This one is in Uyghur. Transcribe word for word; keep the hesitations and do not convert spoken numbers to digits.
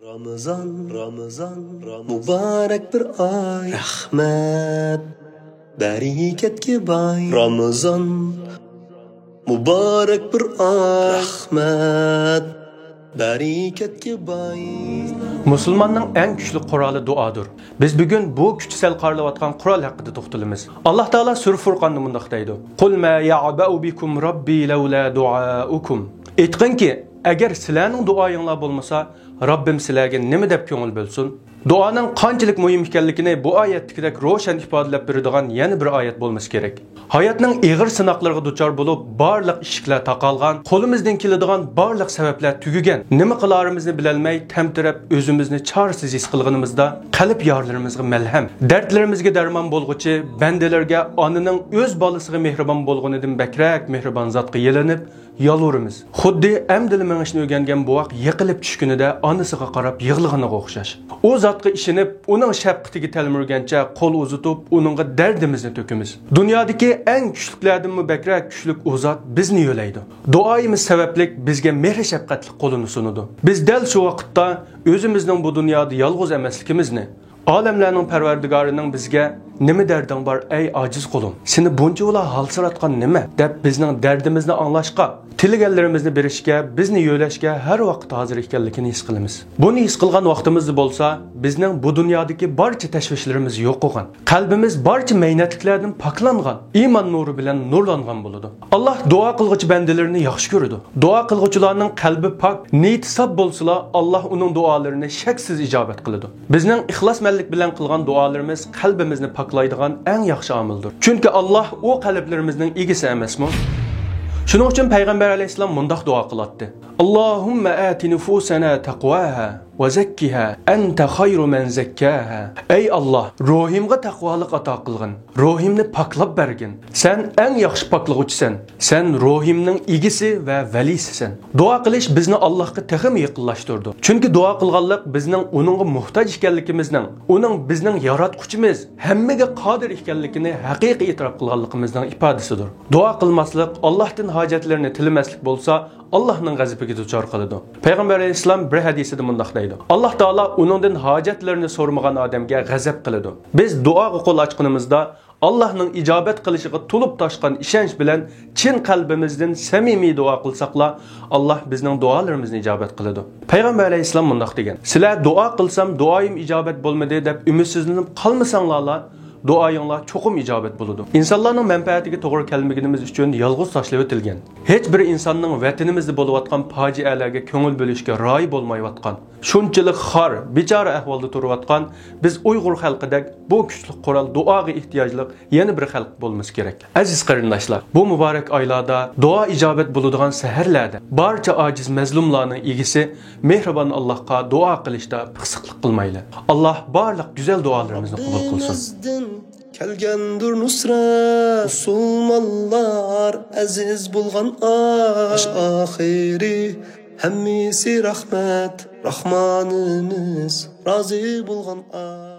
رامىزان، رامىزان، رامىزان، مۇبارەك بىر ئاي. رەھمەت، بەرىكەتكە باي. رامىزان، مۇبارەك بىر ئاي. رەھمەت، بەرىكەتكە باي. مۇسۇلماننىڭ ئەڭ كۈچلۈك قورالى دۇئادۇر. بىز بۈگۈن بۇ كۈچى سەل قارىلىۋاتقان قورال ھەققىدە توختىلىمىز. ئاللاھ تائالا سۈرە فۇرقاندا مۇنداق دەيدۇ: قۇل ما يەئبەئۇ بىكۇم رەببى لەۋلا دۇئائۇكۇم. ئېيتقىنكى، ئەگەر سىلەرنىڭ دۇئايىڭلار بولمىسا، رەببىم سىلەرگە نېمە دەپ كۆڭۈل بۆلسۇن؟ دۇئانىڭ قانچىلىك مۇھىم ئىكەنلىكىنى بۇ ئايەتتىكىدەك روشەن ئىپادىلەپ بېرىدىغان يەنە بىر ئايەت بولمىسا كېرەك. ھاياتنىڭ ئېغىر سىناقلىرىغا دۇچار بولۇپ، بارلىق ئىشىكلەر تاقالغان، قولىمىزدىن كېلىدىغان بارلىق سەۋەبلەر تۈگىگەن، نېمە قىلارىمىزنى بىلەلمەي، تەمتىرەپ، ئۆزىمىزنى چارىسىز ھېس قىلغىنىمىزدا، قەلب يارىلىرىمىزغا مەلھەم، دەردلىرىمىزگە دەرمان بولغۇچى، بەندىلەرگە ئانىنىڭ ئۆز بالىسىغا مېھرىبان بولغىنىدىن بەكرەك مېھرىبان زاتقا يېلىنىپ، يالۋۇرىمىز. خۇددى ئەمدىلا مېڭىشنى ئۆگەنگەن بوۋاق يىقىلىپ چۈشكىنىدە ئانىسىغا قاراپ يىغلىغىنىغا ئوخشاش. ئۇ زاتقا ئىشىنىپ، ئۇنىڭ شەپقىتىگە تەلمۈرگەنچە قول ئۇزىتىپ، ئۇنىڭغا دەردىمىزنى تۆكىمىز. دۇنيادىكى ئەڭ كۈچلۈكلەردىنمۇ بەكرەك كۈچلۈك ئۇ زات بىزنى يۆلەيدۇ. دۇئايىمىز سەۋەبلىك بىزگە مېھرى شەپقەتلىك قولىنى سۇنىدۇ. بىز دەل شۇ ۋاقىتتا ئۆزىمىزنىڭ بۇ دۇنيادا يالغۇز ئەمەسلىكىمىزنى، ئالەملەرنىڭ پەرۋەردىگارىنىڭ بىزگە «نېمە دەردىڭ بار، ئەي ئاجىز قۇلۇم؟ سېنى بۇنچىۋالا ھالسىراتقان نېمە؟» دەپ بىزنىڭ دەردىمىزنى ئاڭلاشقا، تىلىگەنلىرىمىزنى بېرىشكە، بىزنى يۆلەشكە ھەر ۋاقىت ھازىر ئىكەنلىكىنى ھېس قىلىمىز. بۇنى ھېس قىلغان ۋاقتىمىزدا بولسا، بىزنىڭ بۇ دۇنيادىكى بارچە تەشۋىشلىرىمىز يوقىغان، قەلبىمىز بارچە مەينەتلىكلەردىن پاكلانغان، ئىمان نۇرى بىلەن نۇرلانغان بولىدۇ. ئاللاھ دۇئا قىلغۇچى بەندىلىرىنى ياخشى كۆرىدۇ. دۇئا قىلغۇچىلارنىڭ قەلبى پاك، نىيىتى ساپ بولسىلا، ئاللاھ ئۇنىڭ دۇئالىرىنى شەكسىز ئىجابەت قىلىدۇ. بىزنىڭ ئىخلاسمەنلىك بىلەن قىلغان دۇئالىرىمىز قەلبىمىزنى پاكلايدىغان ئەڭ ياخشى ئامىلدۇر. چۈنكى ئاللاھ ئۇ قەلبلىرىمىزنىڭ ئىگىسى ئەمەسمۇ؟ شۇنىڭ ئۈچۈن پەيغەمبەر ئەلەيھىسسالام مۇنداق دۇئا قىلاتتى: «اللهم آت نفوسنا تقواها وزكها أنت خير من زكاها». ئەي ئاللاھ، روھىمغا تەقۋالىق ئاتا قىلغىن. روھىمنى پاكلاپ بەرگىن. سەن ئەڭ ياخشى پاكلىغۇچىسەن. سەن روھىمنىڭ ئىگىسى ۋە ۋەلىسىسەن. دۇئا قىلىش بىزنى ئاللاھقا تېخىمۇ يېقىنلاشتۇرىدۇ. چۈنكى دۇئا قىلغانلىق بىزنىڭ ئۇنىڭغا موھتاج ئىكەنلىكىمىزنىڭ، ئۇنىڭ بىزنىڭ ياراتقۇچىمىز، ھەممىگە قادىر ئىكەنلىكىنى ھەقىقىي ئېتىراپ قىلغانلىقىمىزنىڭ ئىپادىسىدۇر. دۇئا قىلماسلىق، ئاللاھتىن ھاجەتلىرىنى تىلىمەسلىك بولسا، ئاللاھنىڭ غەزىپىگە دۇچار قىلىدۇ. پەيغەمبەر ئەلەيھىسسالام بىر ھەدىسىدە مۇنداق دەيدۇ: «ئاللاھ تائالا ئۇنىڭدىن ھاجەتلىرىنى سورىمىغان ئادەمگە غەزەپ قىلىدۇ.» بىز دۇئاغا قول ئاچقىنىمىزدا، ئاللاھنىڭ ئىجابەت قىلىشىغا تولۇپ تاشقان ئىشەنچ بىلەن چىن قەلبىمىزدىن سەمىمىي دۇئا قىلساقلا، ئاللاھ بىزنىڭ دۇئالىرىمىزنى ئىجابەت قىلىدۇ. پەيغەمبەر ئەلەيھىسسالام مۇنداق دېگەن: «سىلەر دۇئا قىلسام، دۇئايىم ئىجابەت بولمىدى دەپ ئۈمىدسىزلىنىپ قالمىساڭلارلا، دۇئايىڭلار چوقۇم ئىجابەت بولىدۇ.» ئىنسانلارنىڭ مەنپەئەتىگە توغرا كەلمىگىنىمىز ئۈچۈن يالغۇز تاشلىۋېتىلگەن، ھېچ بىر ئىنساننىڭ ۋەتىنىمىزدە بولۇۋاتقان پاجىئەلەرگە كۆڭۈل بۆلۈشكە رايى بولمايۋاتقان، شۇنچىلىك خار، بىچارە ئەھۋالدا تۇرۇۋاتقان بىز ئۇيغۇر خەلقىدەك بۇ كۈچلۈك قورال دۇئاغا ئېھتىياجلىق يەنە بىر خەلق بولمىسا كېرەك. ئەزىز قېرىنداشلار، بۇ مۇبارەك ئايلاردا دۇئا ئىجابەت بولىدىغان سەھەرلەردە بارچە ئاجىز مەزلۇملارنىڭ ئىگىسى مېھرىبان ئاللاھقا دۇئا قىلىشتا پىخسىقلىق قىلمايلى. ئاللاھ بارلىق گۈزەل دۇئالىرىمىزنى قوبۇل قىلسۇن. رەببىمىزدىن كەلگەندۇر نۇسرەت، مۇسۇلمانلار ئەزىز بولغان ئاي. باش ئاخىرى ھەممىسى رەھمەت، راھمانىمىز رازى بولغان ئاي.